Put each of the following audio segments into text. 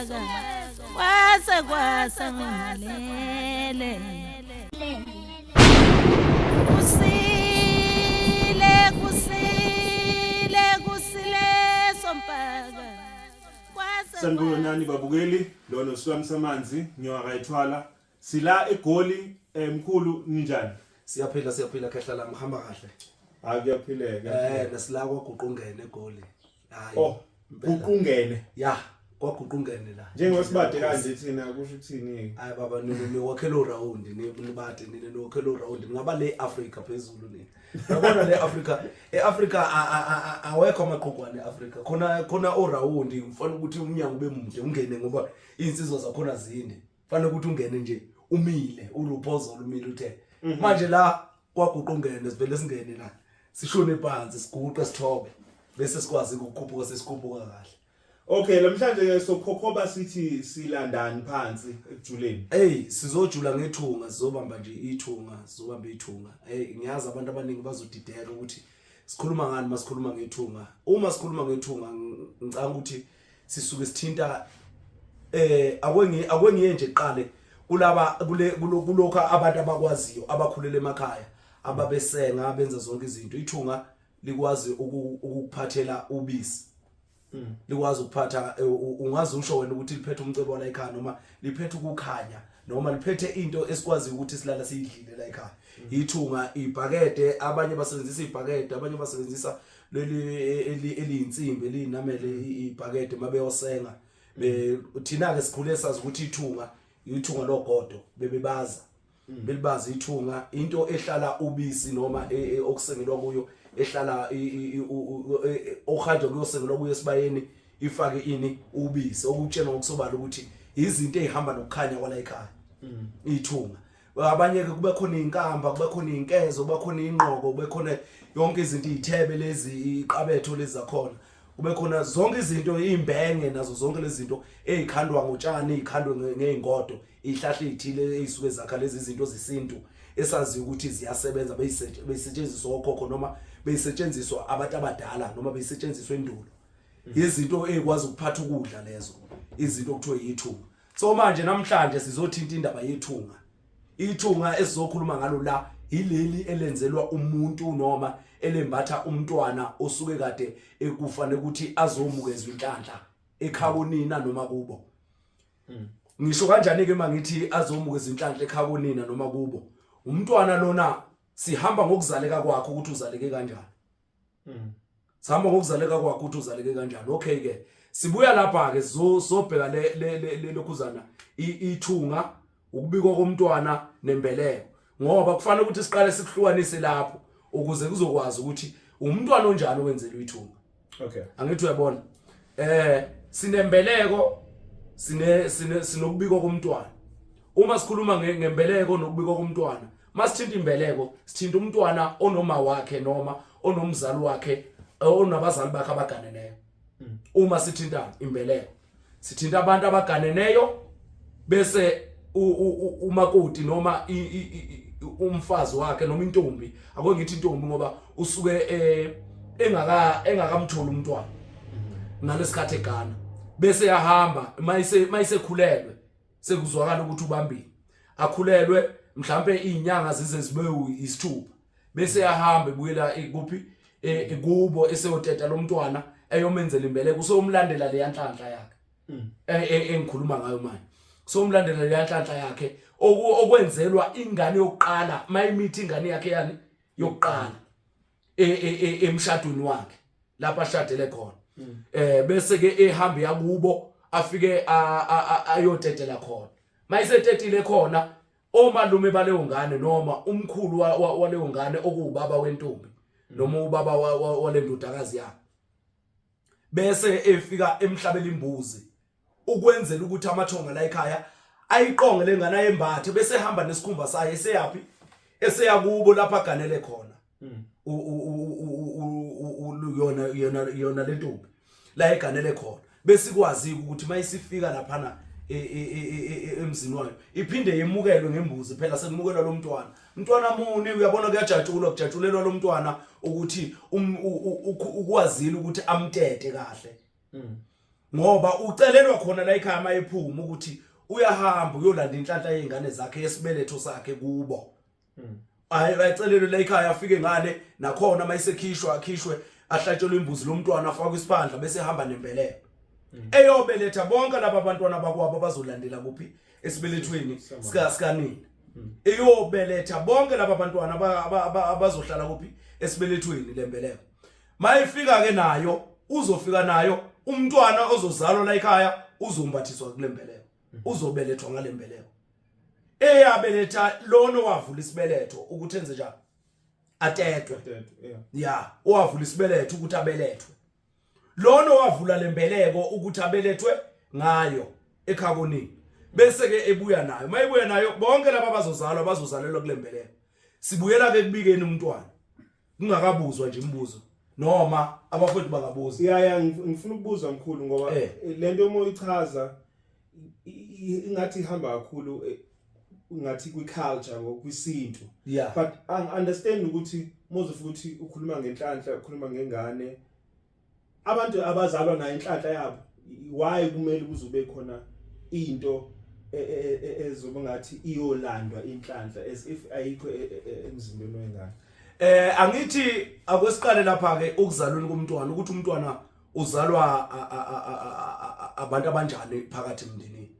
sompaka kwase kwasa ngalele kusile kusile kusile sompaka kwase Sanibonani babukeli, lona uSwami Samanzi, nyoka kayithwala. Sila eGoli mkhulu ninjani? Siyaphila siyaphila khehla lami hamba kahle. Hayi kuyaphileka. Nasila kwaguqungene eGoli. Hayi. Oh, guqungene. Ya, kwaguqungene la. Njengoba sibade kanje thina kusho ukuthini? Hayi baba niwakhela uround nibade nina niwakhela uround ngaba le Africa phezulu nina. Yabona le Africa, eAfrica awekho amaqhugwane eAfrica. Khona khona uround kufanele ukuthi umnyango ube mude ungene ngoba insizwa zakhona zinde. Fanele ukuthi ungene nje umile uluphozolo umile uthe. Manje la kwaguqungene sivele singene la. Sishone phansi siguqe sithobe bese sikwazi ukukhuphuka sesikhuphuka kahle. Okay, namhlanje ke sokhokhoba sithi silandani phansi ekujuleni. Hey sizojula ngethunga sizobamba nje ithunga sizobamba ithunga. Hey ngiyazi abantu abaningi bazodideka ukuthi sikhuluma ngani masikhuluma ngethunga. Uma sikhuluma ngethunga ngicanga ukuthi sisuke sithinta akwengiye nje qale kulaba kule kulokho abantu abakwaziyo abakhulele emakhaya ababesenga benza zonke izinto. Ithunga likwazi ukukuphathela ubisi. Likwazi ukuphatha ungaze usho wena ukuthi liphethe umcebo la ekhaya noma liphethe ukukhanya noma liphethe into esikwazi ukuthi silala siyidlile la ekhaya. Ithunga ibhakede, abanye basebenzisa ibhakede, abanye basebenzisa leli eliyinsimbi elinamele ibhakede mabeyosenga. Thina ke sikhule sazi ukuthi ithunga ithunga logodo bebebaza belibaza ithunga into ehlala ubisi noma okusengelwa kuyo ehlala ohanjwa kuyosengelwa kuyo esibayeni ifake ini ubisi okutshena ngokusobala ukuthi izinto ezihamba nokukhanya kwala ekhaya ithunga. Abanye ke kube khona izinkamba, kube khona izinkezo, kube khona inqoko, kube khona yonke izinto, izithebe lezi, iqabetho lezi zakhona, kube khona zonke izinto, izimbenge nazo zonke lezi zinto ezikhandwa ngotshani, ezikhandwe ngeingodo, izihlahla ezithile ezisuke zakha lezi zinto zesintu esazi ukuthi ziyasebenza, beyisetshenziswa okhokho noma beyisetshenziswa abantu abadala noma beyisetshenziswa endulo. Izinto ezikwazi ukuphatha ukudla lezo izinto okuthiwa yithunga. So manje namhlanje sizothinta indaba yethunga. Ithunga esizokhuluma ngalo la ileli elenzelwa umuntu noma elembatha umntwana osuke kade ekufanele ukuthi azomukezwa inhlanhla ekhakonina noma kubo. Ngisho kanjani ke mangithi azomukezwa inhlanhla ekhakonina noma kubo? Umntwana lona sihamba ngokuzaleka kwakhe ukuthi uzaleke kanjani. Sihamba ngokuzaleka kwakhe ukuthi uzaleke kanjani. Okay ke sibuya lapha ke sobheka le lokhuzana ithunga, ukubikwa komntwana nembeleko, ngoba kufanele ukuthi siqale sikuhlukanise lapho ukuze kuzokwazi ukuthi umntwana onjani owenzelwe ithunga. Okay. Angithi uyabona sinembeleko, sine sinokubikwa komntwana. Uma sikhuluma ngembeleko nokubikwa komntwana, masithinta imbeleko sithinta umntwana onoma wakhe noma onomzali wakhe, onabazali bakhe abaganeneyo. Uma sithinta imbeleko sithinta abantu abaganeneyo, bese umakoti noma umfazi wakhe noma intombi, ake ngithi intombi ngoba usuke engakamtholi umntwana ngalesikhathi egana, bese yahamba mayisekhulelwe sekuzwakala ukuthi ubambile, akhulelwe mhlambe izinyanga zize zibe isithupha, bese yahamba ebuyela kuphi kubo eseyoteta lomntwana eyomenzela imbeleko. Usomlandela leya nhlanhla yakhe engikhuluma ngayo manje, somlandela leya nhlanhla yakhe okwenzelwa ingane yokuqala mayimithi ingane yakhe yani yokuqala emshadweni wakhe lapha ashadele khona. Bese ke ehamba yakubo afike ayotetela khona. Mayisetetile khona omalume baleyo ngane noma umkhulu waleyo ngane okuwubaba wentombi noma ubaba walendodakazi yakhe, bese efika emhlabela imbuzi ukwenzela ukuthi amathonga la ekhaya ayiqonge lengane ayembathe, bese ehamba nesikhumba sayo eseyaphi eseyakubo lapha aganele khona yona yona yona lentombi la eganele khona, besikwazi ukuthi mayisifika laphana emzini wayo iphinde yemukelwe ngembuzi. Phela sekumukelwa lo mntwana, mntwana muni, uyabona kuyajatshulwa, kujatshulelwa lo mntwana ukuthi ukwazile ukuthi amtete kahle. Ngoba ucelelwa khona la ekhaya mayephuma ukuthi uyahamba uyolanda inhlanhla yezingane zakhe yesibeletho sakhe kubo. Ayi acelelwe la ekhaya afike ngale nakhona mayisekhishwa akhishwe ahlatshelwe imbuzi lomntwana afakwe isiphandla bese ehamba nembeleko. Eyobeletha bonke laba bantwana bakwabo bazolandela kuphi esibelethweni sika sikanina. Iyobeletha bonke laba bantwana abazohlala kuphi esibelethweni lembeleko. Mayifika ke nayo uzofika nayo umntwana ozozalwa la ekhaya uzombathiswa kule mbeleko. Uzobelethwa ngale mbeleko. Eyabeletha lona owavula isibeletho ukuthi enze njani? Atetwe. Ya, owavula isibeletho ukuthi abelethwe. Lona owavula lembeleko ukuthi abelethwe ngayo ekhakonini. Bese ke ebuya nayo. Mayibuya nayo bonke laba abazozalwa bazozalelwa kule mbeleko. Sibuyela ke kubikeni umntwana. Kungakabuzwa nje imibuzo noma abafowethu bangabuza. Ya ya ngifuna ukubuza mkhulu ngoba eh. lento uma uyichaza ingathi ihamba kakhulu eh, ngathi kwi culture ngokwisintu but I understand ukuthi muze futhi ukhuluma ngenhlanhla ukhuluma ngengane abantu abazalwa nayo inhlanhla yabo why kumele kuze ube khona into e, e, e, ezoba ngathi iyolandwa inhlanhla as if ayikho emzimbeni wengane. Angithi akwesiqale lapha ke ukuzalweni komntwana ukuthi umntwana uzalwa abantu abanjani phakathi emndenini.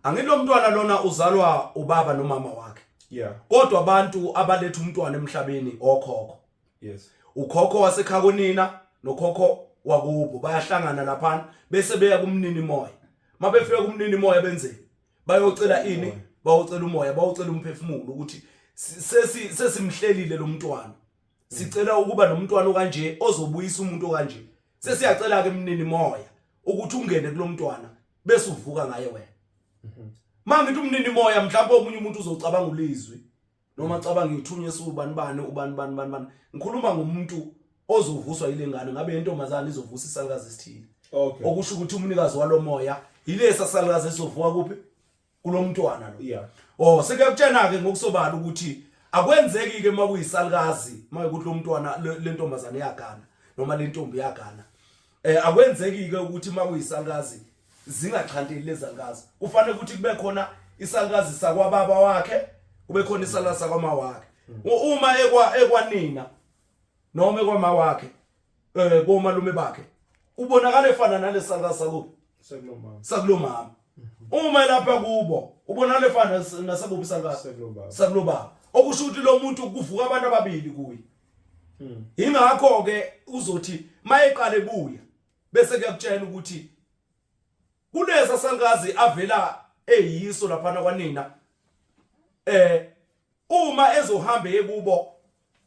Angithi lo mntwana lona uzalwa ubaba nomama wakhe. Kodwa abantu abaletha umntwana emhlabeni okhokho. Yes. Ukhokho wasekhakonina nokhokho wakubo bayahlangana laphana bese beya kumnini moya. Mabefika kumnini moya benzeni? Bayocela ini? Bayocela umoya, bayocela umphefumulo ukuthi sesi sesimhlelile lo mntwana. Sicela ukuba nomntwana okanje ozobuyisa umuntu okanje. Sesiyacela ke mnini moya ukuthi ungene kulomntwana bese uvuka ngaye wena. Mangithi umnini moya mhlawumbe omunye umuntu uzocabanga ulizwi noma cabanga ngithunywe esubani bani ubani bani bani bani ngikhuluma ngomuntu ozovuswa yile ngane ngabe intombazane izovusa isalukazi esithile. Okay. Okusho ukuthi umnikazi walomoya yilesa salukazi esizovuka kuphi kulomntwana lo. Oh sekuyakutshena ke ngokusobala ukuthi akwenzeki ke makuyisalukazi mayekuthi lo mntwana lentombazane iyagana noma lentombi iyagana. Akwenzeki ke ukuthi makuyisalukazi zingaxhanteli lezalukazi. Kufanele ukuthi kube khona isalukazi sakwababa wakhe, kube khona isalukazi sakwama wakhe. Uma ekwa ekwanina noma ekwama wakhe komalume bakhe ubonakala efana nalesalukazi sakubo sakulomama. Sakulomama. Uma lapha kubo ubonakala efana nasakuphi isalukazi sakulobaba. Sakulobaba. Okusho ukuthi lo muntu kuvuka abantu ababili kuye. Ingakho ke uzothi mayeqale ebuya bese kuyakutshela ukuthi kulesa salukazi avela eyiso laphana kwanina uma ezohamba ekubo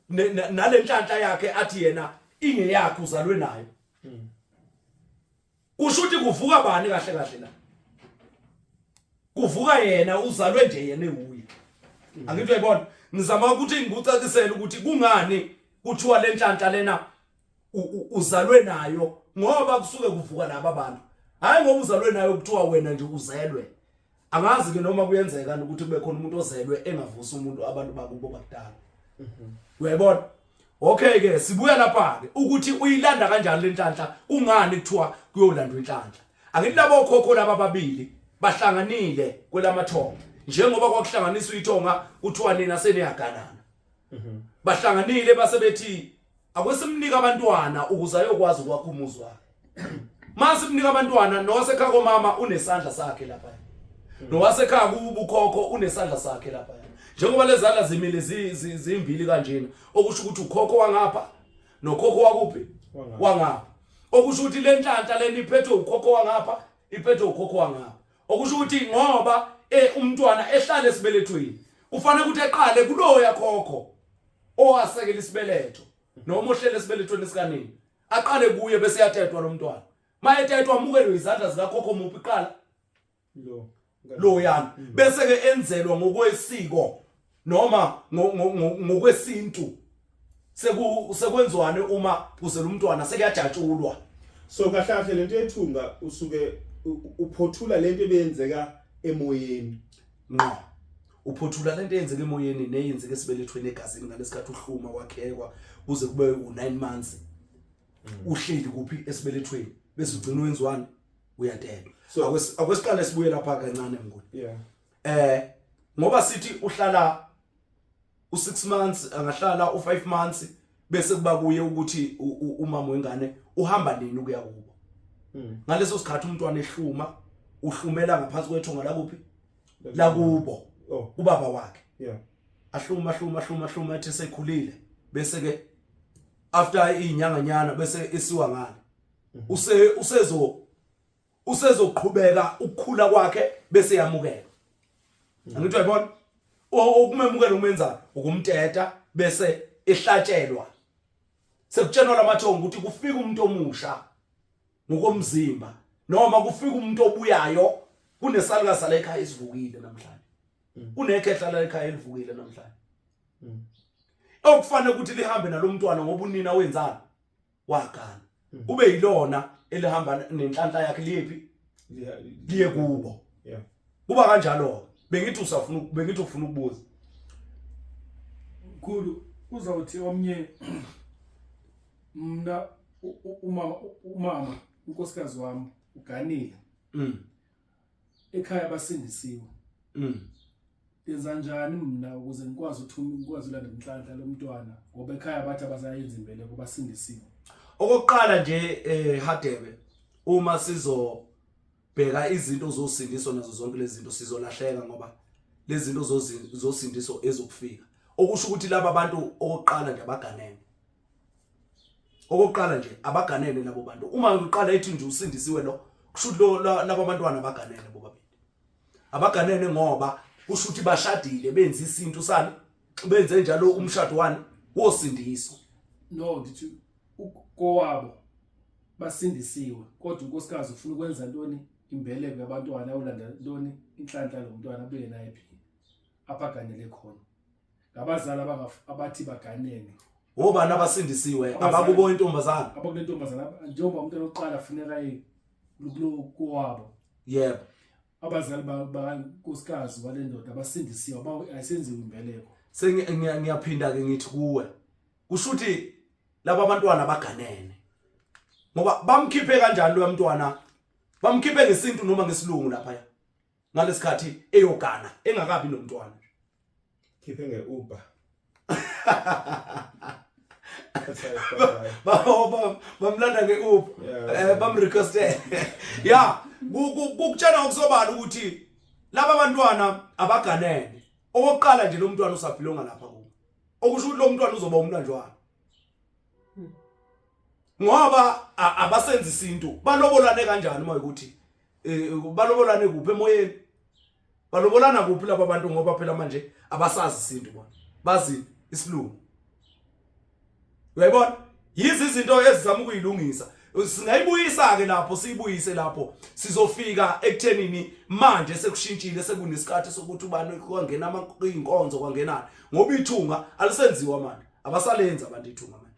nalenhlanhla yakhe athi yena ingeyakhe uzalwe nayo. Kusho ukuthi kuvuka bani kahle kahle la? Kuvuka yena uzalwe nje yena ewuye. Angithi uyayibona? Ngizama ukuthi ngikucacisele ukuthi kungani kuthiwa lenhlanhla lena uzalwe nayo ngoba kusuke kuvuka laba bantu. Hayi ngoba uzalwe nayo kuthiwa wena nje uzelwe. Angazi ke noma kuyenzeka ukuthi kube khona umuntu ozelwe engavusa umuntu abantu bakubo bakudala. Uyayibona? Okay ke sibuya lapha ke ukuthi uyilanda kanjani lenhlanhla kungani kuthiwa kuyolandwa inhlanhla. Angithi labo khokho laba ababili bahlanganile kwelamathonga njengoba kwakuhlanganiswa ithonga kuthiwa nina seniyaganana. Bahlanganile base bethi akwesimnika abantwana ukuze ayokwazi ukwakha umuzi wakhe. Mase simnika abantwana nowasekhaya komama unesandla sakhe lapha. Nowasekhaya kubo ukhokho unesandla sakhe lapha. Njengoba lezandla zimile zimbili kanjena okusho ukuthi ukhokho wangapha nokhokho wakuphi wangapha. Okusho ukuthi lenhlanhla leni iphethwe ukhokho wangapha iphethwe ukhokho wangapha. Okusho ukuthi ngoba umntwana ehlale esibelethweni kufanele ukuthi eqale kuloya khokho owasekela isibeletho noma ohlele esibelethweni sikanini aqale kuye bese yatetwa lo mntwana. Mayetetwa amukelwe izandla zikakhokho muphi qala lo loyana bese ke enzelwa ngokwesiko noma ngokwesintu sekwenziwane uma kuzela umntwana sekuyajatshulwa. So kahle kahle lento yethunga usuke uphothula lento ebeyenzeka emoyeni. Ngqo. Uphothula lento eyenzeka emoyeni neyenzeka esibelethweni egazini ngalesikhathi uhluma wakhekwa kuze kube u9 months. Uhleli kuphi esibelethweni bese ugcina wenziwani? Uyatetwa. So- Akwesiqale sibuye lapha kancane, Mnguni. Ngoba sithi uhlala u6 months, angahlala u5 months, bese kuba kuye ukuthi umama wengane uhamba nini ukuya kubo. Ngaleso sikhathi umntwana ehluma, uhlumela ngaphansi kwethonga lakuphi? Lakubo. Ubaba wakhe. Ahluma, ahluma, ahluma, ahluma, ethi sekhulile, bese ke after izinyanganyana bese esiwa ngale. Use usezo usezoqhubeka ukukhula kwakhe bese yamukela. Angithi uyayibona? Ukumemukela umenza ukumteta, bese ehlatshelwa. Sekutshenwa lamathongo ukuthi kufika umuntu omusha ngokomzimba noma kufika umuntu obuyayo. Kunesalukazi la ekhaya esivukile namhlanje, kunekhehla la ekhaya elivukile namhlanje okufanele ukuthi lihambe nalomntwana, ngoba unina wenzani? Wagana. Kube yilona elihamba nenhlanhla yakhe, liyephi? Liye kubo. Kuba kanjalo. Bengithi ufuna ukubuza. Mkhulu, uzawuthi omnye, mna umama unkosikazi wami uganile, ekhaya basindisiwe. Yenza njani mna ukuze ngikwazi ukuthuma, ngikwazi ulanda inhlanhla lomntwana, ngoba ekhaya bathi abasayenza imbeleko, basindisiwe? Okokuqala nje, Hadebe, uma sizobheka izinto zosindiso nazo zonke lezi zinto, sizolahleka, ngoba lezi zinto zosindiso ezokufika, okusho ukuthi laba bantu okokuqala nje abaganene. Okokuqala nje abaganene labo bantu. Uma ngiqala ethi nje usindisiwe lo, kusho ukuthi laba bantwana abaganene bobabili. Abaganene ngoba kusho ukuthi bashadile, benza isintu sani, benze njalo umshado wani? Wosindiso. No, ndithi kowabo basindisiwe, kodwa unkosikazi ufuna ukwenza ntoni? Imbeleko yabantwana, ayolanda ntoni? Inhlanhla lomntwana, abuye naye phi apha aganele khona. Ngabazali abathi baganene. Obani abasindisiwe? Abakubo intombazana? Abakule ntombazana. Njengoba umntwana oqala funeka aye kulo kowabo. Abazali bakankosikazi wale ndoda basindisiwe, ayisenziwe imbeleko. Sengiyaphinda ke ngithi kuwe, kusho ukuthi laba bantwana baganene, ngoba bamkhiphe kanjani lo mntwana? Bamkhiphe ngesintu noma ngesilungu lapha ngalesikhathi eyogana engakabi nomntwana? Khiphe nge-Uber. Bamlanda nge-Uber. Bamrequeste ya kukutshela okusobala ukuthi laba bantwana abaganene. Okokuqala nje, lo mntwana usabelonga lapha kubo, okusho ukuthi lo mntwana uzoba umlanjwana, ngoba abasenzi isintu. Balobolane kanjani uma ukuthi balobolane kuphi? Emoyeni? Balobolana kuphi laba bantu? Ngoba phela manje abasazi isintu, bona bazi isilungu, uyayibona? Yizi izinto ezizama ukuyilungisa. Singayibuyisa ke lapho, siyibuyise lapho sizofika ekuthenini manje sekushintshile, sekunesikhathi sokuthi ubani kwangena inkonzo, kwangenani, ngoba ithunga alisenziwa manje, abasalenzi abantu ithunga manje,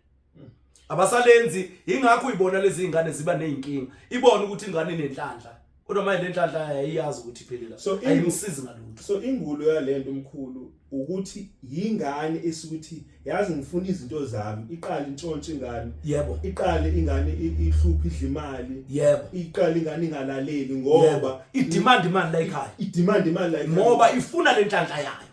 abasalenzi. Ingakho uyibona lezi ingane ziba nezinkinga, ibona ukuthi ingane inenhlanhla, kodwa manje le nhlanhla ayiyazi ukuthi iphelela. So ayimsizi ngalutho. So ingulo yalento, umkhulu, ukuthi yingane esukuthi yazi ngifuna izinto zami, iqale intshontshe ingane. Iqale ingane ihluphe, idla imali. Iqale ingane ingalaleli ngoba idemand imali la ekhaya. Idemand imali la ekhaya. Ngoba ifuna le nhlanhla yayo,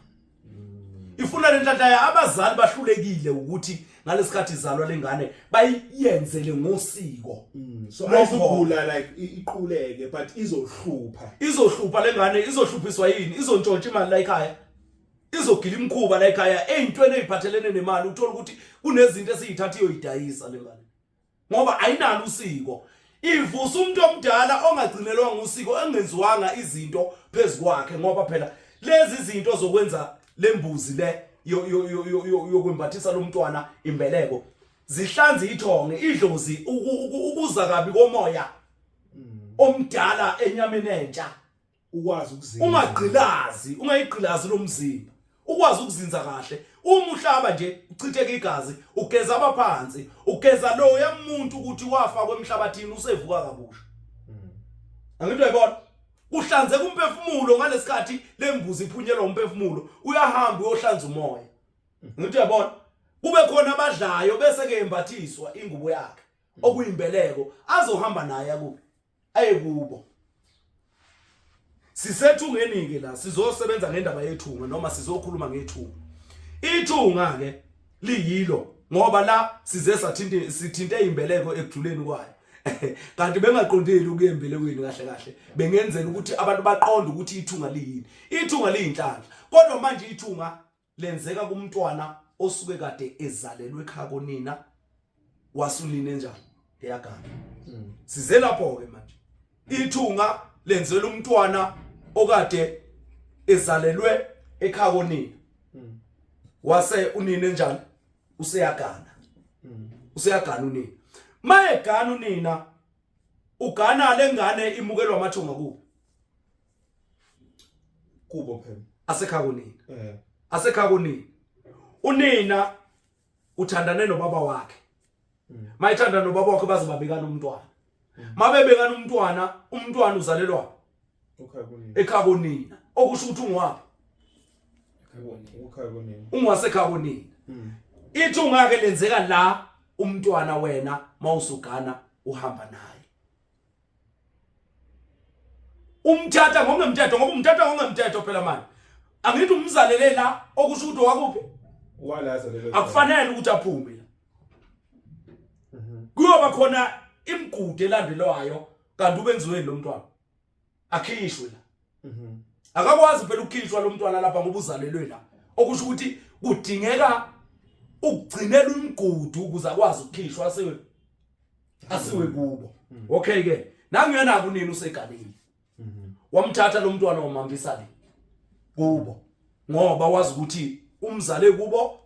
ifuna le nhlanhla yayo. Abazali bahlulekile ukuthi ngalesikhathi izalwa lengane bayiyenzele ngosiko. So ayizugula like iquleke, but izohlupha. Izohlupha lengane. Izohluphiswa yini? Izontshontsha imali la ekhaya, izogila imkhuba la ekhaya eyintweni eyiphathelene nemali. Uthola ukuthi kunezinto esiyithatha iyoyidayisa lengane ngoba ayinalo usiko. Ivusa umuntu omdala ongagcinelwanga usiko, engenziwanga izinto phezukwakhe, ngoba phela lezi zinto zokwenza lembuzi le yokwembathisa lomntwana imbeleko zihlanza ithonge, idlozi, ukuza kabi komoya omdala enyameni entsha. Ukwazi ukuzinza. Ungagqilazi, ungayigqilazi lo mzimba, ukwazi ukuzinza kahle. Uma uhlaba nje uchitheke igazi, ugeza abaphansi, ugeza lo yamuntu ukuthi wafakwa emhlabathini, usevuka kabusha. Angithi uyayibona? Kuhlanzeka umphefumulo ngalesikhathi lembuzi iphunyelwa umphefumulo, uyahamba uyohlanza umoya. Ngithi uyabona, kube khona abadlayo, bese ke embathiswa ingubo yakhe okuyimbeleko, azohamba naye akuphi. Aye kubo. Sisethungeni ke la sizosebenza ngendaba yethunga noma sizokhuluma ngethunga. Ithunga ke liyilo ngoba la size sathinte sithinte imbeleko ekujuleni kwayo. Kanti bengaqondeli ukuya embelekweni kahle kahle bengenzela ukuthi abantu baqonde ukuthi ithunga liyini. Ithunga liyinhlanhla. Kodwa manje ithunga lenzeka kumntwana osuke kade ezalelwe ekhaya konina wasunina enjani eyagana size lapho ke manje ithunga lenzelwa umntwana okade ezalelwe ekhaya konina wase unina enjani useyagana useyagana unina mayegana unina ugana lengane imukelwa amathonga kubo Kubo phela. Asekhaya kunina. Eh. Asekhaya kunina. Unina uthandane nobaba wakhe. Mayithanda nobaba wakhe baze babekana umntwana. Mabebekana umntwana, umntwana uzalelwa Ekhaya kunina. Ekhaya kunina. Okusho ukuthi ungwaphi? Ekhaya kunina. Ungasekhaya kunina. Ithi ungake lenzeka la umntwana wena mawusugana uhamba naye. Umthatha ngokungemthetho ngoba umthatha ngokungemthetho phela manje. Angithi umzalele la okusho ukuthi wakuphi? Walaza lelo. Akufanele ukuthi aphume la. Kuyoba khona imigudu elandelwayo kanti ubenziweni lo mntwana. Akhishwe la. Akakwazi phela ukukhishwa lo mntwana lapha ngoba uzalelwe la. Okusho ukuthi kudingeka ukugcinela umgudu ukuze akwazi ukukhishwa asiwe asiwe kubo. Okay ke nangiyona kunini usegaleni. Wamthatha lo mntwana wamhambisa le kubo ngoba wazi ukuthi umzale kubo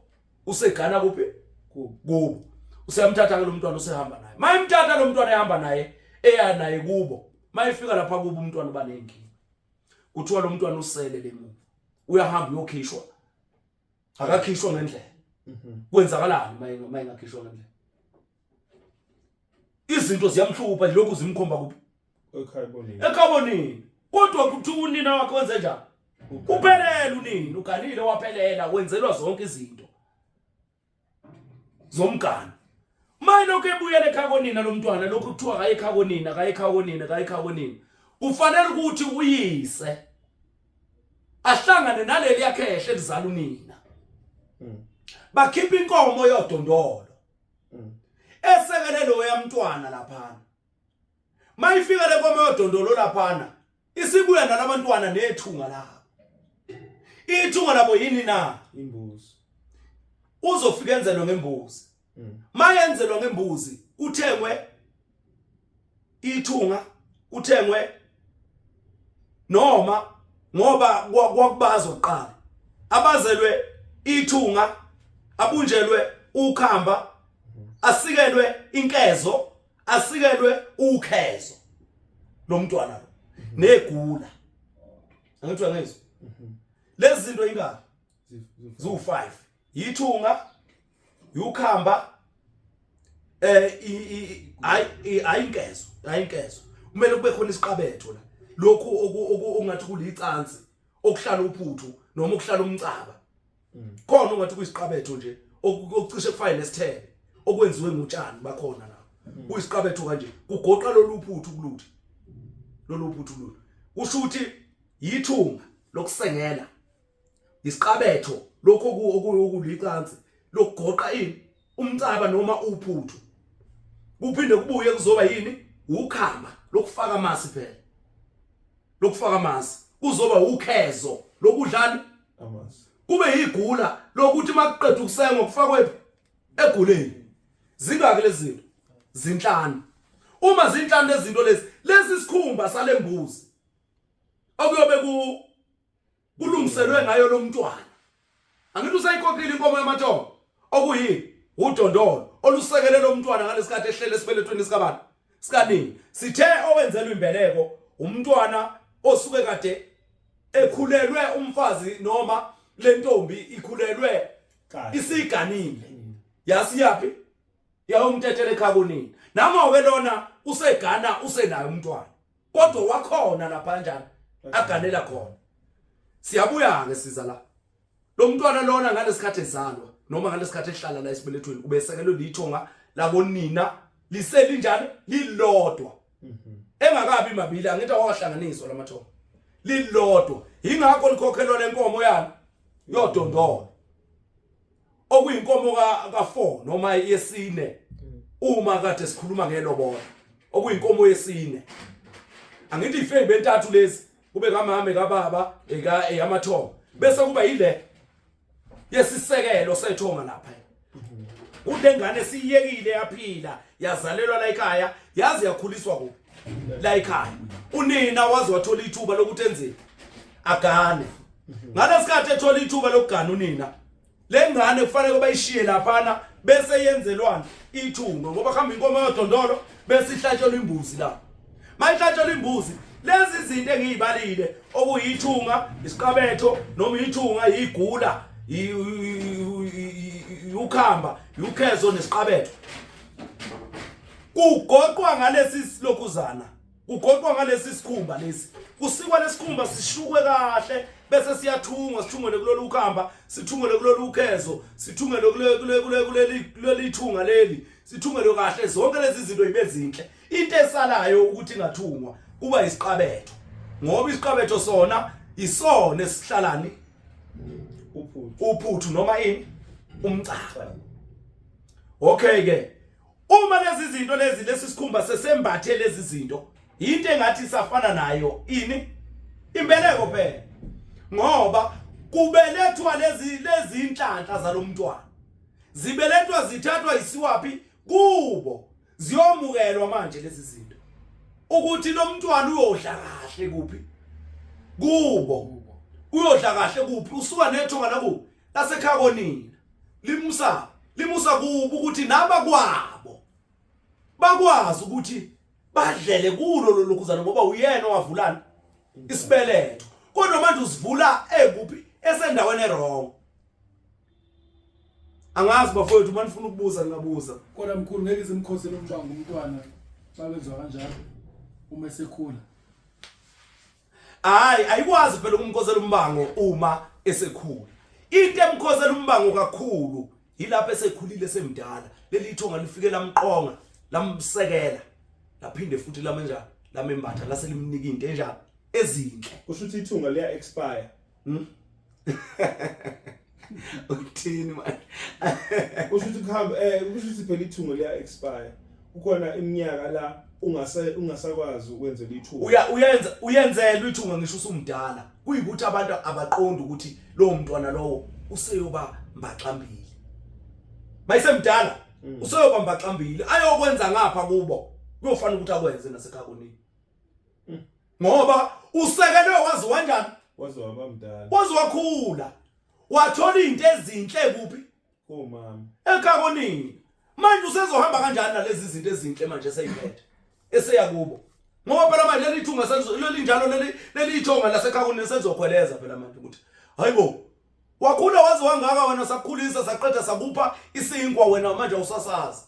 usegana kuphi kubo. Useyamthatha ke lo mntwana usehamba naye. Mayimthatha lo mntwana ehamba naye eya naye kubo. Mayifika lapha kubo umntwana uba nenkinga. Kuthiwa lo mntwana usele lemuva. Uyahamba uyokhishwa. Akakhishwa ngendlela. Kwenzakalani mayingakhishwa ngendlela? Izinto ziyamhlupha lokhu zimkhomba kuphi? Ekhaya konina. Ekhaya konina. Kodwa kuthiwa unina wakhe wenze njani? Uphelele unina, uganile waphelela, wenzelwa zonke izinto zomgano. Maye lokhu ebuyele ekhaya konina lo mntwana, lokhu kuthiwa kaye ekhaya konina, kaye ekhaya konina, kaye ekhaya konina. Kufanele ukuthi uyise ahlangane naleli yakhehle elizala unina. Bakhipha inkomo yodondolo. Esekele loya mntwana laphana. Mayifika le nkomo yodondolo laphana, isibuya nalabantwana nethunga labo. Ithunga labo yini na? Imbuzi. Uzofika enzelwe ngembuzi. Mayenzelwa ngembuzi kuthengwe ithunga, kuthengwe noma ngoba kwakubazwa kuqala. Abazelwe ithunga, abunjelwe ukhamba, asikelwe inkezo, asikelwe ukhezo lomntwana lo negula. Angithi uyangizwa? Lezi zinto ingaki? Ziwu5. Yithunga, ukhamba, ayinkezo, ayinkezo. Kumele kube khona isiqabetho la. Lokhu okungathi kulicansi okuhlala uphuthu noma okuhlala umcaba. Khona ungathi kuyisiqabetho nje okucishe kufane nesithebe okwenziwe ngotshani bakhona la. Kuyisiqabetho kanje kugoqa lolu phuthu kuluthi. Lolu phuthu lolu. Kusho ukuthi yithunga lokusengela. Isiqabetho lokho okulicansi lokugoqa ini umcaba noma uphuthu. Kuphinde kubuye kuzoba yini? Ukhamba lokufaka amasi phela. Lokufaka amasi kuzoba ukhezo lokudlani amasi. Kube yigula lokuthi makuqeda ukusengwa kufakwe eguleni. Zingaki lezi zinto? Zinhlanu. Uma zinhlanu lezi zinto lezi, lesi sikhumba salembuzi okuyobe kulungiselwe ngayo lo mntwana. Angithi usayikhokhile inkomo yamathongo okuyini? Udondolo olusekele lo mntwana ngalesikhathi ehlele esibelethweni sikabani? Sikanini. Sithe owenzelwa imbeleko umntwana osuke kade ekhulelwe umfazi noma lentombi ikhulelwe isiganile. Yasiyaphi? Yawumtetela ekhaya kunini. Namo ke lona usegana usenayo umntwana. Kodwa wakhona lapha kanjani? Aganela khona. Siyabuya ke siza la. Lo mntwana lona ngalesikhathi ezalwa noma ngalesikhathi ehlala la esibelethweni ubesekelwe lithonga labonina liselinjani lilodwa. Engakabi mabili angithi awahlanganiswa lamathongo. Lilodwa. Ingakho likhokhelwa lenkomo yani yodondolo. Okuyinkomo ka 4 noma yesine uma kade sikhuluma ngelobola. Okuyinkomo yesine. Angithi ifembe entathu lezi kube kamame kababa eka eyamathongo bese kuba yile yesisekelo sethonga lapha kule ngane siyekile yaphila yazalelwa la ekhaya yazi yakhuliswa kuphi la ekhaya unina waze wathola ithuba lokuthi enzeni agane ngalesikhathi ethola ithuba lokugana unina le ngane kufanele bayishiye laphana bese yenzelwana ithunga ngoba kuhamba inkomo yodondolo bese ihlatshelwa imbuzi la mayihlatshelwa imbuzi lezi zinto engiyibalile okuyithunga isiqabetho noma ithunga yigula ukhamba ukhezo nesiqabetho kugoqwa ngalesi silokhuzana kugoqwa ngalesi sikhumba lesi kusikwa lesikhumba sishukwe kahle bese siyathungwa sithungelwe kulolu khamba sithungelwe kulolu khezo sithungelwe kule kule kule kuleli kuleli thunga leli sithungelwe kahle zonke lezi zinto ibe zinhle into esalayo ukuthi ingathungwa kuba isiqabetho ngoba isiqabetho sona isona esihlalani uphuthu uphuthu noma ini umcaba okay ke uma lezi zinto lezi lesi sikhumba sesembathe lezi zinto into engathi safana nayo ini imbeleko phela ngoba kubelethwa lezi lezi inhlanhla zalomntwana zibelethwa zithathwa isiwaphi kubo ziyomukelwa manje lezi zinto ukuthi lo mntwana uyodla kahle kuphi kubo uyodla kahle kuphi usuka nethonga laku lasekhaya konina limusa limusa kubo ukuthi naba kwabo bakwazi ukuthi badlele kulo lolokhuzana ngoba uyena owavulana isibeletho kodwa manje usivula ekuphi esendaweni erong angazi bafowethu uma nifuna ukubuza ningabuza kodwa mkhulu ngeke izimkhosele umbango umntwana babenziwa kanjalo uma esekhula hayi ayikwazi phela ukumkhosela umbango uma esekhula into emkhosela umbango kakhulu yilapho esekhulile semdala leli thonga lifike lamqonga lamsekela laphinde futhi lamenjani lamembatha laselimnika into enjani ezinhle kusho ukuthi ithunga liya expire Hmm? Uthini manje? Kusho ukuthi kuhamba kusho ukuthi phela ithunga liya expire. Kukhona iminyaka la ungase ungasakwazi ukwenzela ithunga. Uya uyenza uyenzelwa ithunga ngisho usumdala. Kuyikuthi abantu abaqondi ukuthi lowo mntwana lowo useyoba mbaxambili. Mayisemdala useyoba mbaxambili ayokwenza ngapha kubo. Kuyofanele ukuthi akwenze nasekhaya konini. Ngoba usekelwe wazi wanjani? Waze waba mdala. Waze wakhula. Wathola izinto ezinhle kuphi? Komama. Ekhaya konini. Manje usezohamba kanjani nalezi zinto ezinhle manje eseyiphethe? Eseya kubo. Ngoba phela manje leli thunga selizo leli njalo leli leli ithonga lasekhaya konini selizokhweleza phela manje ukuthi hayibo wakhula waze wangaka wena sakukhulisa saqeda sakupha isinkwa wena manje awusasazi.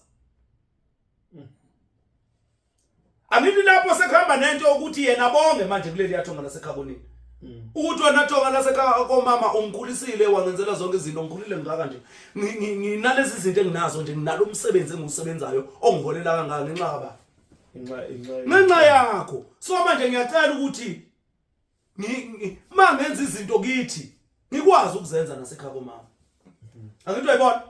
Angithi lapho sekuhamba nento ukuthi yena bonge manje kuleli yathonga lasekhaya konini. Ukuthi wena thonga lasekhaya komama ungikhulisile wangenzela zonke izinto ngikhulile ngaka nje. Nginalezi zinto enginazo nje nginalo umsebenzi engiwusebenzayo ongiholela kangaka ngenxa kabani? Ngenxa Ngenxa yakho. So manje ngiyacela ukuthi ma ngenza izinto kithi ngikwazi ukuzenza nasekhaya komama. Angithi uyayibona?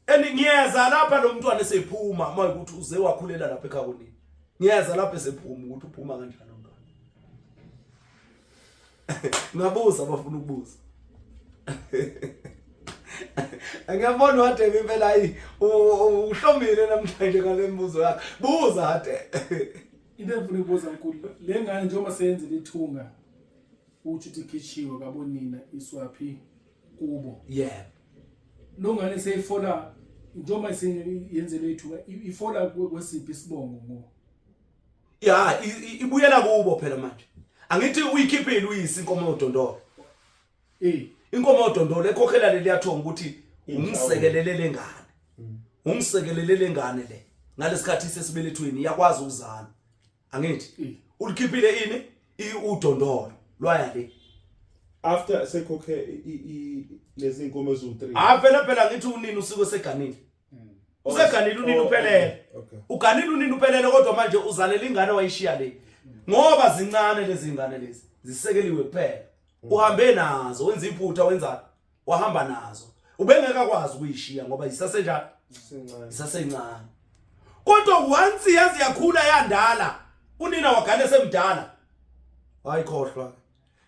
And ngiyeza lapha lo mntwana esephuma uma ukuthi uze wakhulela lapha ekhaya konini. Ngiyeza lapha esephuma ukuthi uphuma kanjani umntwana. Ngabuza abafuna ukubuza. Ngiyabona uHadebe impela ayi uhlomile namhlanje ngale mibuzo yakho. Buza Hadebe. Into engifuna ukubuza mkhulu le ngane njengoba seyenzile ithunga uthi uthi ikhishiwe kabonina iswaphi kubo Yebo. lo ngane seyifola njengoba seyenzele ithunga ifola kwesiphi isibongo ngo Ya ibuyela kubo phela manje. Angithi uyikhiphile uyisi inkomo yodondolo. Inkomo yodondolo ekhokhela leli yathonga ukuthi ungisekelele lengane. Ungisekelele lengane le. Ngalesikhathi sesibelethweni iyakwazi ukuzala. Angithi ulikhiphile ini udondolo lwaya le. After sekhokhe lezi inkomo eziwu3. Ah phela phela ngithi unini usuke seganile. Useganile unina Oh, uphelele. Okay. Uganile unina uphelele kodwa manje uzalela ingane wayishiya le. Ngoba zincane lezi ngane lezi zisekeliwe kuphela. Uhambe nazo wenza iphutha wenzani? Wahamba nazo. Ubengeke akwazi ukuyishiya ngoba isasenjani? Sincane. Isasencane. Kodwa once yazi yakhula yandala unina wagane semdala. Hayi khohlwa.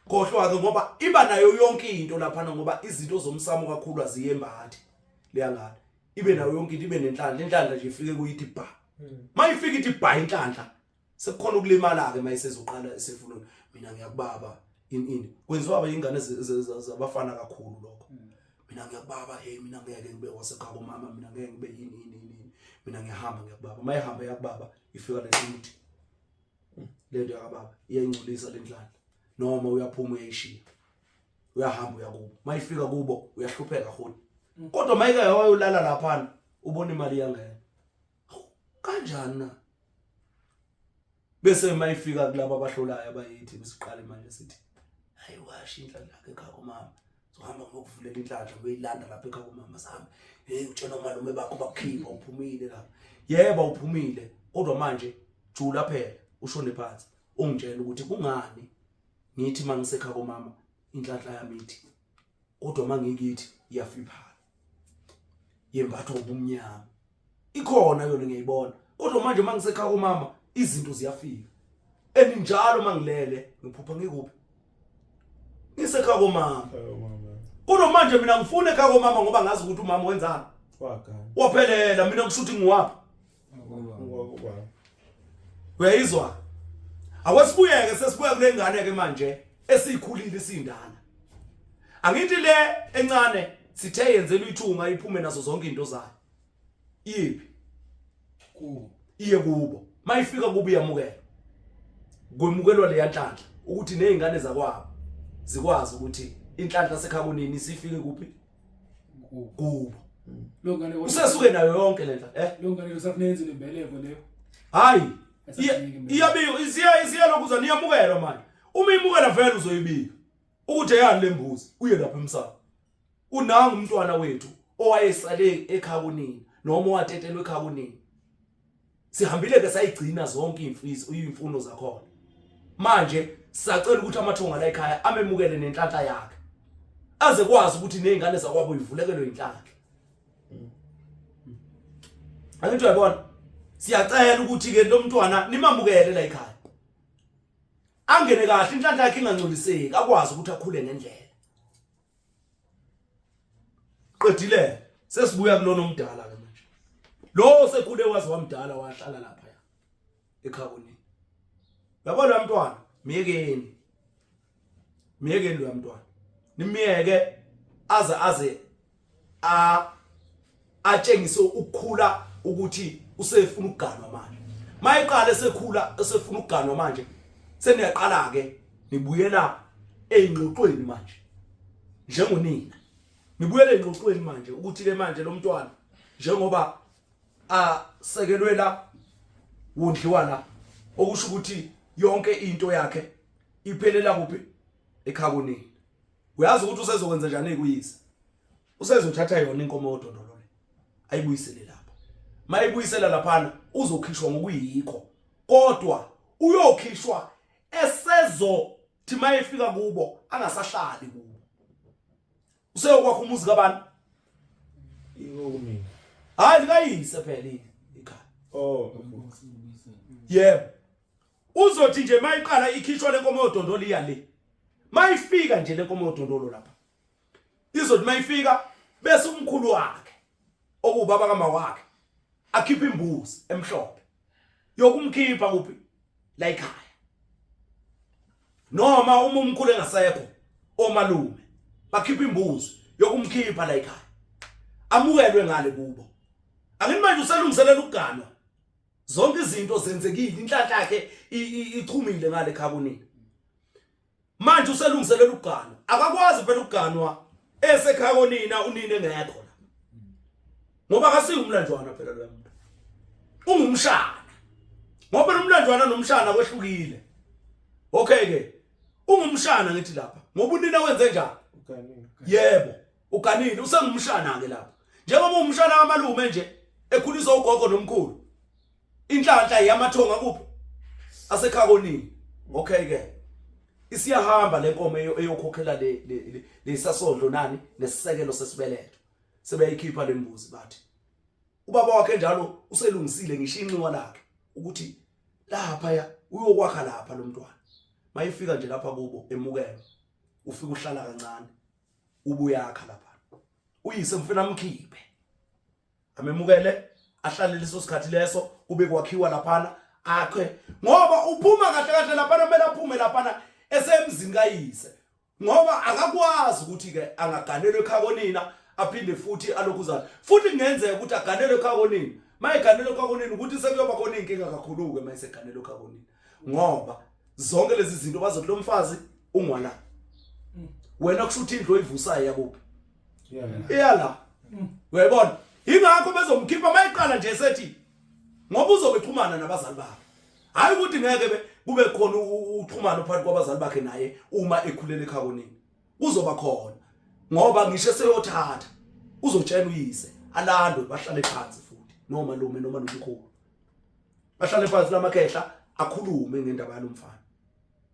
Khohlwa ke ngoba iba nayo yonke into laphana ngoba izinto zomsamo kakhulu aziyembathi. Leyangane. Ibe nayo yonke into ibe nenhlanhla, inhlanhla nje ifike kuyithi bha. Mayifika ithi bha inhlanhla sekukhona ukulimala ke mayisezoqala esefuna mina ngiyakubaba in in kwenziwa abayingane zabafana kakhulu lokho. Mina ngiyakubaba hey mina ngeke ngibe wasekhaya komama mina ngeke ngibe yini yini yini mina ngiyahamba ngiyakubaba mayihamba yakubaba ifika lesimuthi lento yakababa iyayingcolisa lenhlanhla noma uyaphuma uyayishiya uyahamba uyakubo mayifika kubo uyahlupheka hona kodwa mayike wayolala laphana ubona imali iyangena kanjani na bese mayifika kulabo abahlolayo abayithi siqale manje sithi hayi washo inhlanhla yakhe ekhaya komama sohamba ngokuvulela inhlanhla uyilanda lapha ekhaya komama sihambe hey utshela omalume bakho bakukhipha uphumile lapha yebo uphumile kodwa manje jula phela ushone phansi ungitshela ukuthi kungani ngithi mangisekhaya komama inhlanhla yami ithi kodwa mangikithi iyafiphala yembathwa ubumnyama ikhona yona ngiyayibona kodwa manje mangisekhaya komama izinto ziyafika and njalo mangilele ngiphupha ngikuphi ngisekhaya komama kodwa manje mina ngifuna ekhaya komama ngoba ngazi ukuthi umama wenzani waphelela mina kusho ukuthi ngiwaphi uyayizwa akwesibuyeke sesibuya kule ngane ke manje esikhulile isindala angithi le encane sithe yenzela ithunga iphume nazo zonke izinto zayo iyiphi kubo iye kubo mayifika kubo iyamukela kwemukelwa leya nhlanhla ukuthi nezingane zakwabo zikwazi ukuthi inhlanhla sekhakonini sifike kuphi kubo lo ngane usesuke nayo yonke le nhlanhla eh lo ngane usafuna yenze nembeleko leyo hayi iyabika isiya isiya lokuza niyamukelwa manje uma imukela vele uzoyibika ukuthi eyani lembuzi uye lapha emsamo unanga umntwana wethu owayesale ekhaya kunini noma owatetelwe ekhaya kunini sihambile ke sayigcina zonke imfiso imfuno zakhona manje sacela ukuthi amathonga la ekhaya amemukele nenhlanhla yakhe aze kwazi ukuthi nezingane zakwabo ivulekelwe inhlanhla angithi uyabona siyacela ukuthi ke lo mntwana nimamukele la ekhaya angene kahle inhlanhla yakhe ingangcoliseki akwazi ukuthi akhule ngendlela qedile sesibuya kulona omdala ke manje lo sekhule waze wamdala wahlala lapha ya ekhabonini yabo lo mntwana miyekeni miyekeni lo mntwana nimiyeke aze aze a atshengise ukukhula ukuthi usefuna ukuganwa manje mayiqala esekhula esefuna ukuganwa manje seniyaqala ke nibuyela eyingxoxweni manje njengonina nibuyele eyingxoxweni manje ukuthi ke manje lo mntwana njengoba asekelwe la wondliwa la okusho ukuthi yonke into yakhe iphelela kuphi ekhabonini uyazi ukuthi usezokwenza njani kuyise usezothatha yona inkomo yodondolo le ayibuyisele lapha mayibuyisela laphana uzokhishwa ngokuyikho kodwa uyokhishwa esezothi mayefika kubo angasahlali kubo useyokwakha umuzi kabani Ikokumina. Hayi likayise phela ikhaya. Oh. Yebo. Uzothi nje mayiqala ikhishwa lenkomo yodondolo iya le. Mayifika nje lenkomo yodondolo lapha. Izothi mayifika bese umkhulu wakhe okuwubaba kama wakhe akhiphe imbuzi emhlophe yokumkhipha kuphi la ekhaya. Noma uma umkhulu engasekho omalume bakhipha imbuzi yokumkhipha la ekhaya. Amukelwe ngale kubo. Angithi manje uselungiselela ukuganwa. Zonke izinto zenzekile inhlanhla yakhe ichumile ngale ekhaya kunina. Manje uselungiselela ukuganwa. Akakwazi phela ukuganwa esekhaya konina unina engekho la. Ngoba akasiyi umlanjwana phela lo muntu. Ungumshana. Ngoba umlanjwana nomshana kwehlukile. Okay ke. Ungumshana ngithi lapha. Ngoba unina wenze njani? Uganile. Yebo, uganile usengumshana ke lapha. Njengoba umshana kamalume nje. Ekhuliswa ugogo nomkhulu. Inhlanhla yamathonga kuphi? Asekhakonini. Okay ke. Isiyahamba lenkomo eyokhokhela le lesasondlo nani nesisekelo sesibeletho. Sebeyikhipha lembuzi bathi. Ubaba wakhe njalo uselungisile ngisho inxiwa lakhe ukuthi lapha ya uyokwakha lapha lo mntwana. Mayifika nje lapha kubo emukelwa. Ufika uhlala kancane. Ubuyakha lapha. Uyise mfuna amkhiphe. Amemukele ahlale leso sikhathi leso kube kwakhiwa laphana akhe ngoba uphuma kahle kahle laphana kumele aphume laphana esemzini kayise ngoba akakwazi ukuthi ke angaganelwa ekhakonina aphinde futhi alokhuzana futhi kungenzeka ukuthi aganelwe ekhakonina mayeganelwe ekhakonina ukuthi sekuyoba khona inkinga kakhulu ke mayeseganelwe ekhakonina ngoba zonke lezi zinto bazothi lo mfazi ungwala wena kusho ukuthi indlu oyivusayo yakuphi iyala uyayibona ingakho bezomkhipha mayiqala nje sethi ngoba uzobe xhumana nabazali bakhe hayi ukuthi ngeke kube khona uxhumano phakathi kwabazali bakhe naye uma ekhulela ekhaya konina kuzoba khona ngoba ngisho eseyothatha uzotshela uyise alandwe bahlale phansi futhi noma lume noma nomkhulu bahlale phansi lamakhehla akhulume ngendaba yalomfana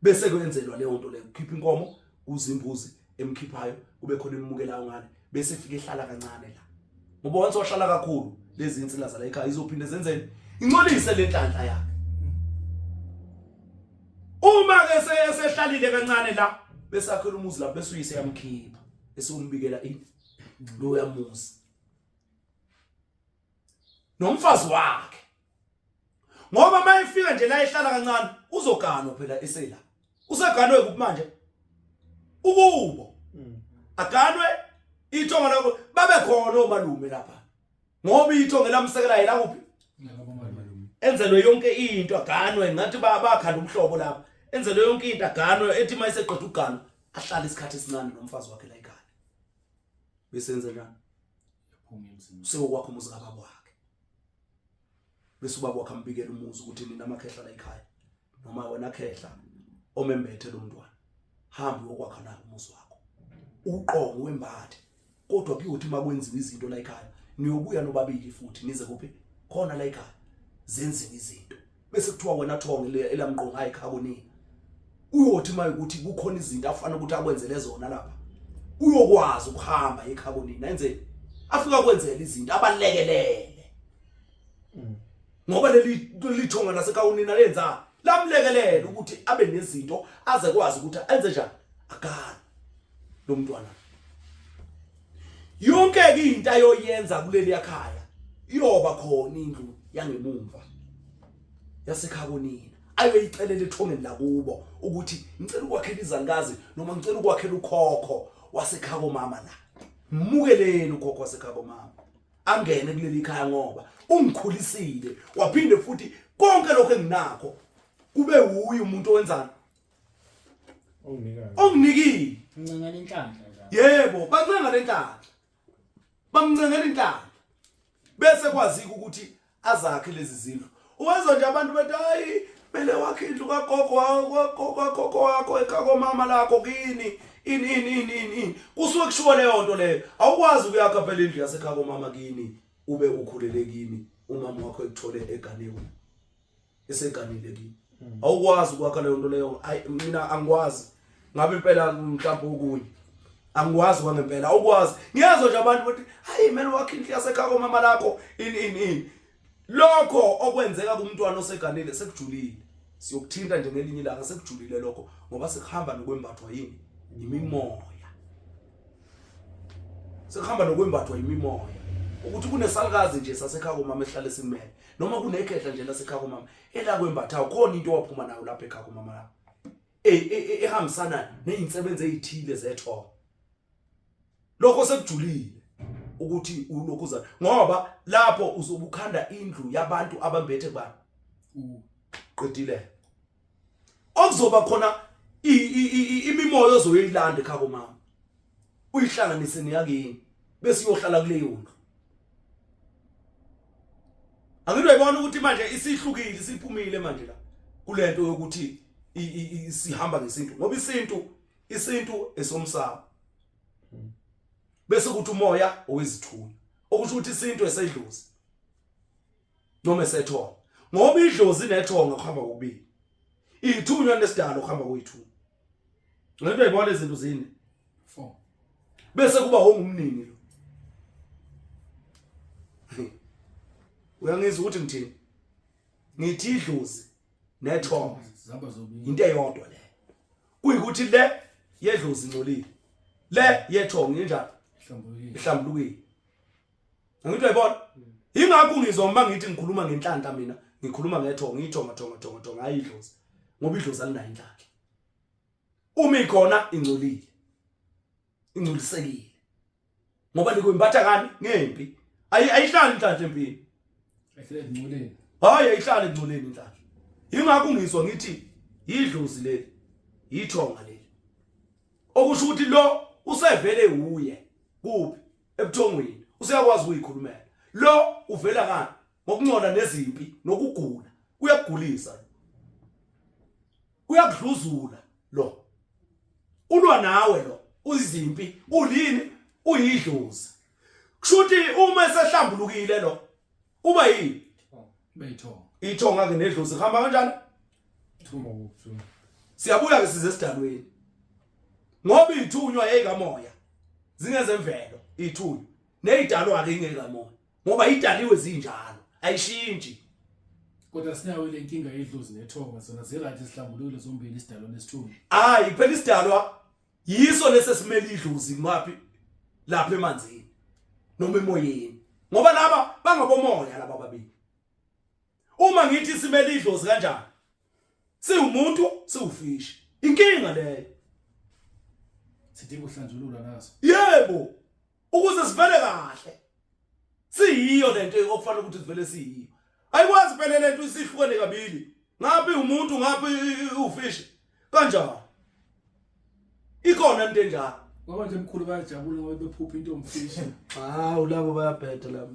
bese kwenzelwa leyo nto leyo kukhipha inkomo kuzimbuzi emkhiphayo kube khona emukelayo ngale bese fike ehlala kancane la ngoba once wahlala kakhulu lezi insila zala ekhaya izophinde zenzeni incolise le nhlanhla yakhe uma ke esehlalile kancane la bese akhela umuzi la bese uyise yamkhipha esumbikela ini lo yamuzi nomfazi wakhe ngoba mayefika nje la ehlala kancane uzoganwa phela esela useganwe kuphi manje ukubo aganwe ithonga lakho babe khona omalume lapha ngoba ithonga lamsekela yena kuphi enzelwe yonke into aganwe ngathi bakhanda umhlobo lapha enzelwe yonke into aganwe ethi mayeseqeda ukuganwa ahlale isikhathi esincane nomfazi wakhe la ekhaya bese enze njani sewokwakho umuzi kababa wakhe bese ubaba wakhe ambikela umuzi ukuthi nina amakhehla la ekhaya noma wena khehla omembethe lo mntwana hamba uyokwakha nawo umuzi wakho uqongo wembathe kodwa kuyothi uma kwenziwa izinto la ekhaya niyobuya nobabili futhi nize kuphi khona la ekhaya zenziwe izinto bese kuthiwa wena thonge elamqonga ekhaya konina uyothi uma ukuthi kukhona izinto afana ukuthi akwenzele zona lapha uyokwazi ukuhamba ekhaya konina enze afika kwenzela izinto abalekelele ngoba leli lithonga lasekhawunina lenza lamlekelela ukuthi abe nezinto aze kwazi ukuthi enze njani agane lo mntwana yonke ke into ayoyenza kuleli yakhaya iyoba khona indlu yangemumva yasekhaya konina ayoyicelela ethongeni lakubo ukuthi ngicela ukwakhela izalukazi noma ngicela ukwakhela ukhokho wasekhaya komama la mukeleni ukhokho wasekhaya komama angene kuleli khaya ngoba ungikhulisile waphinde futhi konke lokho enginakho kube wuye umuntu owenzani onginikile Ngincengela inhlanhla njalo. Yebo, bancenga lenhlanhla. Bamncengela inhlanhla. Bese kwazika ukuthi azakhe lezi zindlu. Uwezwa nje abantu bethi hayi mele wakhe indlu kagogo wakho kagogo wakho ekhaya komama lakho kini ini ini ini ini ini. Kusuke kushiwo leyo nto leyo. Awukwazi ukuyakha phela indlu yasekhaya komama kini ube ukhulele kini umama wakho ekuthole eganiwe. Eseganile kini. Awukwazi ukwakha leyo nto leyo. Ayi mina angikwazi. Ngabe impela mhlawumbe okunye. Angikwazi kwangempela awukwazi. Ngiyezwa nje abantu bathi hayi mele wakhe indlu yasekhaya komama lakho ini ini ini. Lokho okwenzeka kumntwana oseganile sekujulile. Siyokuthinta nje ngelinye ilanga sekujulile lokho ngoba sekuhamba nokwembathwa yini? Imimoya. Sekuhamba nokwembathwa imimoya. Ukuthi kunesalukazi nje sasekhaya komama esihlale simele noma kunekhehla nje lasekhaya komama elakwembathayo khona into owaphuma nayo lapha ekhaya komama lapha. Ehambisana nezinsebenzo ezithile zethongo. Lokho sekujulile ukuthi ulokhuza ngoba lapho uzobukhanda indlu yabantu abambethe kubani qedile okuzoba khona imimoya ozoyilanda ekhaya komama uyihlanganise neyakini bese uyohlala kuleyo ndlu Angithi uyayibona ukuthi manje isihlukile isiphumile manje la kulento yokuthi sihamba ngesintu ngoba isintu esomsamo bese kuthi umoya owezithunywa okusho ukuthi isintu esedlozi. Noma esethonga. Ngoba idlozi nethonga kuhamba kokubili. Ithunywa nesidalo kuhamba kuyithunywa. Ngento uyibona izinto zine. 4. Bese kuba ongumnini lo. Uyangizwa ukuthi ngithini? Ngithi idlozi nethonga Zihamba zobili. Into eyodwa le. Kuyikuthi le yedlozi ingcolile. Le yethonga injani? Ihlambulukile. Ihlambulukile. Angithi uyayibona? Ingakho ngizwa uma ngithi ngikhuluma ngenhlanhla mina, ngikhuluma ngethonga, ithonga thonga thonga thonga hayi idlozi. Ngoba idlozi alinayo inhlanhla. Uma ikhona ingcolile. Ingcolisekile. Ngoba likwembatha kani ngempi. Ayihlali inhlanhla empini. Ayihlali engcoleni. Hayi ayihlali engcoleni inhlanhla. Ingakho ngizwa ngithi idlozi leli, ithonga leli. Okusho ukuthi lo usevele uye kuphi ebuthongweni useyakwazi ukuyikhulumela. Lo uvela ngani? Ngokungcola nezimpi nokugula. Uyakugulisa. Uyakudluzula lo. Ulwa nawe lo. Uyizimpi, ulini? Uyidlozi. Kushuthi uma esehlambulukile lo uba yini? Beyithonga. Ithonga ke nedlozi kuhamba kanjani? Thuma ukuthuma. Siyabuya ke size esidalweni. Ngoba ithunywa yeyikamoya. Zingezemvelo ithunywa. Nezidalwa ke ingekamoya. Ngoba idaliwe zinjalo, ayishintshi. Kodwa sinayo le nkinga yedlozi nethonga zona ziright zihlambulukile zombili isidalwa nesithunywa. Hayi phela isidalwa yiso lesi esimele idlozi ngaphi lapha emanzini noma emoyeni. Ngoba laba bangabomoya laba babili. Uma ngithi simele idlozi kanjani? Siwumuntu, siwufishi. Inkinga leyo. Sidinga uhlanjululwa naso. Yebo. Ukuze sivele kahle. Siyiyo lento okufanele ukuthi sivele siyiyo. Ayikwazi phela lento isihlukene kabili. Ngaphi umuntu ngaphi ufishi. Kanjani? Ikhona into enjalo. Ngoba nje mkhulu bayajabula ngoba bephupha into omfishi. Hawu labo bayabheda labo.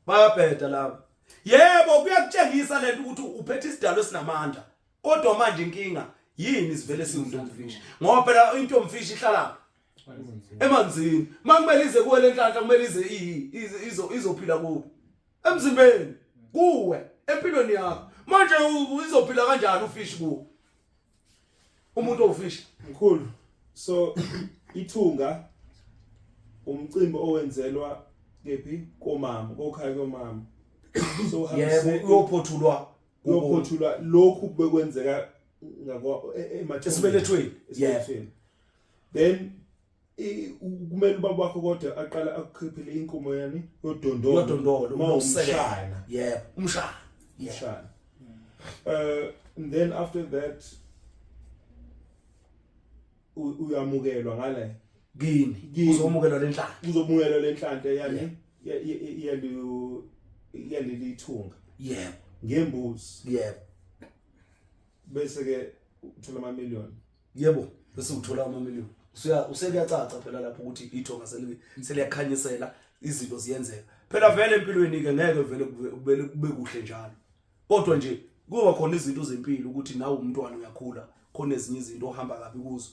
Bayabheda labo. Yebo kuyakutshengisa lento ukuthi uphethe isidalo esinamandla. Kodwa manje inkinga yini sivele siwumuntu omfishi? Ngoba phela into omfishi ihlala emanzini. Makumele ize kuwe lenhlanhla kumele ize izo izophila kuwe. Emzimbeni kuwe empilweni yakho. Manje izophila kanjani ufishi kuwe? Umuntu owufishi. Mkhulu. So ithunga umcimbi owenzelwa kephi komama, kokhaya komama. So uhambise yebo uyophothulwa uyophothulwa lokhu bekwenzeka ngakwa esibelethweni. Yebo. Then kumele ubaba wakho kodwa aqala akukhiphele inkomo yani yodondolo. Yodondolo umshana. Yebo, umshana. Umshana. And then after that uyamukelwa ngale kini uzomukelwa lenhlanhla. Uzomukelwa lenhlanhla yani yaleli thunga. Yebo. Ngembuzi. Yebo. Bese ke uthola ama million. Yebo, bese uthola ama million. Usuya usekuyacaca phela lapho ukuthi ithonga seliyakhanyisela izinto ziyenzeka. Phela vele empilweni ke ngeke vele kube kuhle njalo. Kodwa nje kuba khona izinto zempilo ukuthi nawe umntwana uyakhula khona ezinye izinto ohamba kabi kuzo.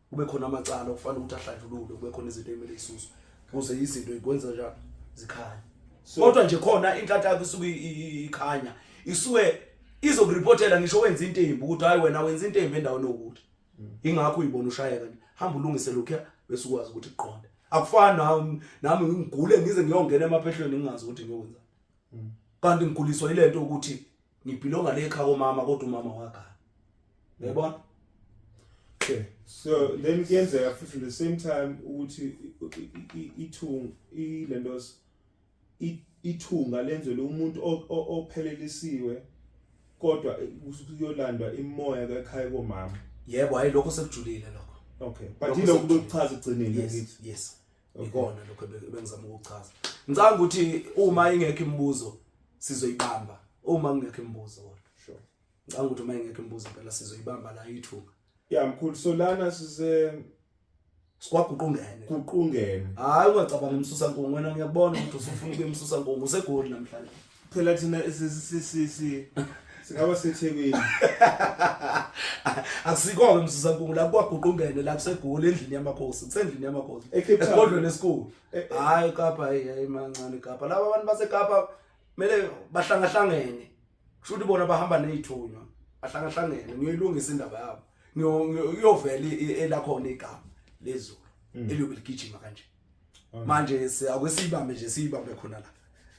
Kube khona amacala okufanele ukuthi ahlanjululwe, kube khona izinto emele isuswe. Kuze izinto ikwenza njalo zikhanye. Kodwa nje khona inhlanhla yakho isuke ikhanya. Isuke izokuripotela ngisho wenza into embi ukuthi hayi wena wenza into embi endaweni yokuthi. Ingakho uyibona ushayeka nje. Hamba ulungise lokho bese ukwazi ukuthi kuqonde. Akufani nami ngigule ngize ngiyongena emaphehlweni ngingazi ukuthi ngiyokwenza. Kanti ngiguliswa ilento ukuthi ngibhilonga le ekhaya komama kodwa umama wagana. Uyabona? Okay. So then kuyenzeka futhi the same time ukuthi ithunga ilentos ithunga lenzelwe umuntu ophelelisiwe kodwa kuyolandwa imoya ekhaya komama. Yebo, hayi lokho sekujulile lokho. Okay. But ilokho bekuchaza egcineni ngithi. Yes. Ikona lokho ebengizama ukuchaza. Ngicabanga ukuthi uma ingekho imibuzo sizoyibamba. Uma kungekho imibuzo kodwa. Sure. Ngicabanga ukuthi uma ingekho imibuzo phela sizoyibamba la ithuba. Yeah, mkhulu so lana sise Sikwaguqungene. Guqungene. Hayi ungacabanga imsusa nkungu wena ngiyakubona ukuthi usufuna ukuya imsusa nkungu usegoli namhlanje. Phela thina si singaba seThekwini. Akusiko-ke imsusa nkungu la kwaguqungene la kusegoli endlini yamakhosi kusendlini yamakhosi. eCape Town. Esigodlweni esikhulu. Hayi eKapa hayi mancane eKapa. Laba abantu baseKapa Mele bahlangahlangene. Kusho ukuthi bona bahamba nezithunywa, bahlangahlangene ngiyoyilungisa indaba yabo. Ngiyovela elakhona igama lezulu eliyobe ligijima kanje. Manje akwesibambe nje siyibambe khona la.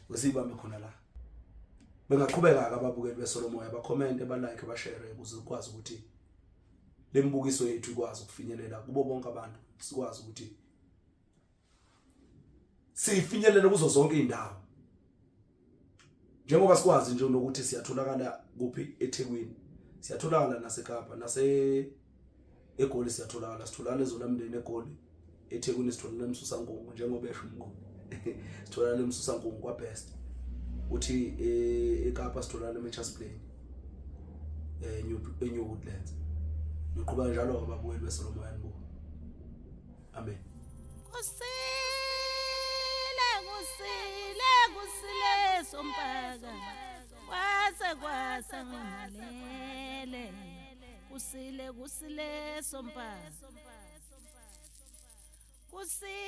Kwesibambe khona la. Bengaqhubeka ke ababukeli beSolomoya ba-comment, ba-like, ba-share ukuze ukwazi ukuthi lembukiso yethu ikwazi ukufinyelela kubo bonke abantu, sikwazi ukuthi sifinyelele kuzo zonke izindawo. Njengoba sikwazi nje nokuthi siyatholakala kuphi eThekwini, siyatholakala naseKapa, nase eGoli siyatholakala, sitholakala eZolamndeni eGoli, eThekwini sitholakala eMsusankungu njengoba esho umnguni. Sitholakala eMsusankungu kwaBest. Uthi eKapa sitholakala eMitchells Plain, eNew Woodlands. Ngiqhubeka njalo ababukeli beSolomoya nibuka. Amen. Kusile kusile kusile sompaka kwase kwasa ngimalele kusile kusile sompaka kusile.